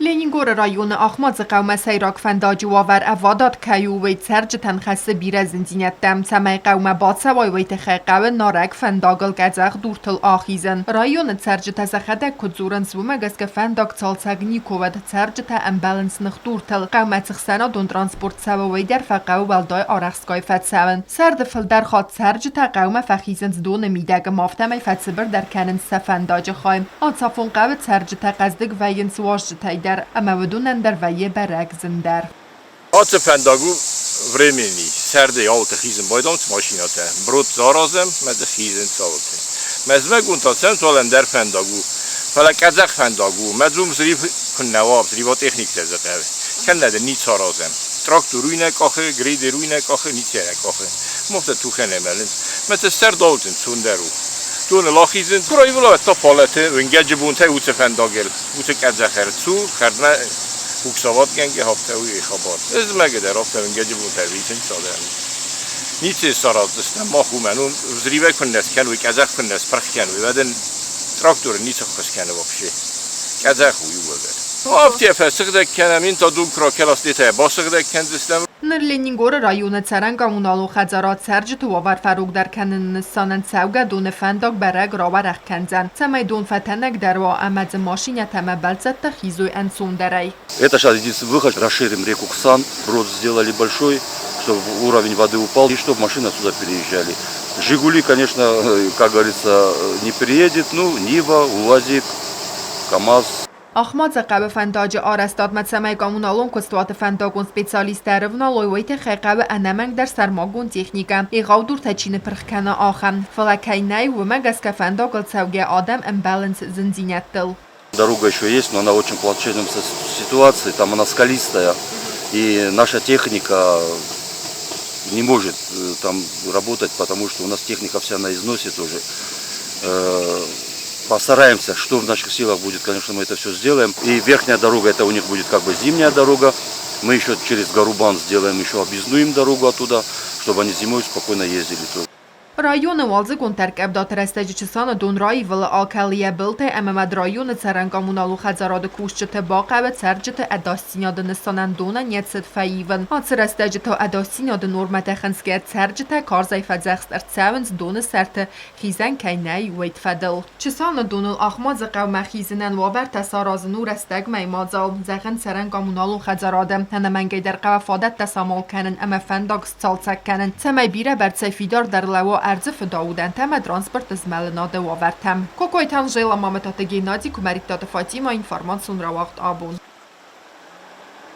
Ленингоры районы Ахмадзы хъӕумӕ сӕйраг фӕндаджы уавӕр ӕвадат кӕй у, уый цӕрджытӕн хӕссы бирӕ зындзинӕдтӕ. Цӕмӕй хъӕумӕ бацӕуай, уый тыххӕй хъӕуы нарӕг фӕндагыл къӕдзӕх дуртыл ахизын. Районы цӕрджытӕ сӕхӕдӕг куыд дзурынц, уымӕ гӕсгӕ фӕндаг цалцӕг никуы уыд. Цӕрджытӕ ӕмбӕлынц ныхдуртыл. Хъӕумӕ цы хсӕнадон транспорт цӕуы, уый дӕр фӕхъӕуы уӕлдай арӕхстгай фӕцӕуын. Сӕрды фылдӕр хатт цӕрджытӕ хъӕумӕ фӕхизынц доны мидӕг ӕмӕ афтӕмӕй фӕцыбырдӕр кӕнынц сӕ фӕндаджы хай. Ацафон хъӕуы цӕрджытӕ хъӕздыг вӕййынц уазджытӕй дӕр, ӕмӕ уыдонӕн дӕр вӕййы бӕрӕг зындӕр. Ацы фӕндаг у временный, сӕрды ауылты хизын байдамынц машинӕтӕ, брод дзы аразӕм мӕ дзы хизынц ауылты. Мӕ зымӕгон та цӕм ӕндӕр фӕндаг у, фӕлӕ къӕдзӕх фӕндаг у, мӕ дзы уым зрив куыннӕ уа, зривотехниктӕ дзы хъӕуы. Кӕннӕ дын ницы аразӕм. Трактор уый нӕ къахы, грейдер уый нӕ къахы, ницы нӕ къахы. Мохтӕ тухӕнӕй мӕлынц. Мӕ цы сӕрд ауылты ӕнцондӕр у. Доныл ахизынц, куы палаты, уынгӕджы бонтӕй уыцы фӕндагыл, уыцы къӕдзӕх ӕрцу, хӕрдмӕ буксоватгӕнгӕ афтӕ уый хабар. Зымӕгы дӕр афтӕ уынгӕджы бонтӕ висынц адӕм. Ницы сараздзыстӕм мах уымӕн, уым взривӕй куыннӕ скӕной, къӕдзӕх куыннӕ спырх кӕной, уӕд ын тракторы ницы ххуыс кӕны вообще. Къӕдзӕх у иууылдӕр. Афтӕ фӕсыгъдӕг кӕнӕм, ин та дон куы ракӕластетӕ басыгъдӕг кӕндзыстӕм. Ныр Ленингоры районы цӕрӕн коммуналон хӕдзарад цӕрджыты уавӕр фӕрогдӕр кӕныны нысанӕн цӕугӕдоны фӕндаг бӕрӕг рауӕрӕх кӕндзӕн, цӕмӕй дон фӕтӕнӕгдӕр уа ӕмӕ дзы машинӕтӕ ӕмӕ бӕлццӕттӕ хизой ӕнцондӕрӕй. Это сейчас единственный выход. Расширим реку Ксан, брод сделали большой, чтобы уровень воды упал и чтобы машины отсюда переезжали. «Жигули», конечно, как говорится, не переедет, ну, Нива, УАЗик, КамАЗ. Ахмадзы хъӕуы фӕндаджы арӕзтадмӕ цӕмӕй коммуналон куыстуаты фӕндагон специалисттӕ ӕрывналой, уый тыххӕй хъӕуы ӕнӕмӕнгдӕр сӕрмагонд техникӕ, егъау дуртӕ чи ныпырх кӕны, ахӕм. Фӕлӕ кӕй нӕй, уымӕ гӕсгӕ фӕндагыл цӕугӕ адӕм ӕмбӕлынц зындзинӕдтыл. Дорога еще есть, но она в очень плачевном ситуации, там она скалистая, и наша техника не может там работать, потому что у нас техника вся на износе тоже. Постараемся, что в наших силах будет, конечно, мы это все сделаем. И верхняя дорога, это у них будет как бы зимняя дорога. Мы еще через Гарубан сделаем еще объездную им дорогу оттуда, чтобы они зимой спокойно ездили тоже. Районы уалдзыгон тӕрккъӕвдаты рӕстӕджы Чысаны дон раивылы, акӕлы йӕ былтӕй ӕмӕ ма районы цӕрӕн коммуналон хӕдзарады кусджыты бахъӕуы цӕрджыты ӕдасдзинады нысанӕн донӕн йӕ цыд фӕивын. Ацы рӕстӕджы та ӕдасдзинады нормӕтӕ хынцгӕ цӕрджытӕ карзӕй фӕдзӕхст ӕрцӕуынц доны сӕрты хизӕн кӕй нӕй, уый фӕдыл. Чысаны доныл Ахмадзы хъӕумӕ хизынӕн уавӕртӕ саразын у рӕстӕгмӕйы мадзал, зӕгъын цӕрӕн коммуналон хӕдзарады. Ӕнӕмӕнгӕй дӕр хъӕуы фадӕттӕ самал кӕнын ӕмӕ фӕндаг сцалцӕг кӕнын, цӕмӕй бирӕбӕрцӕй фидардӕр лӕууа ӕрдзы фыдаудӕнтӕ ӕмӕ транспорты змӕлынады уавӕртӕм. Кокойты Анжела, Мамытаты Геннади, Куымӕридтаты Фатимӕ, информацион рауагъд абон.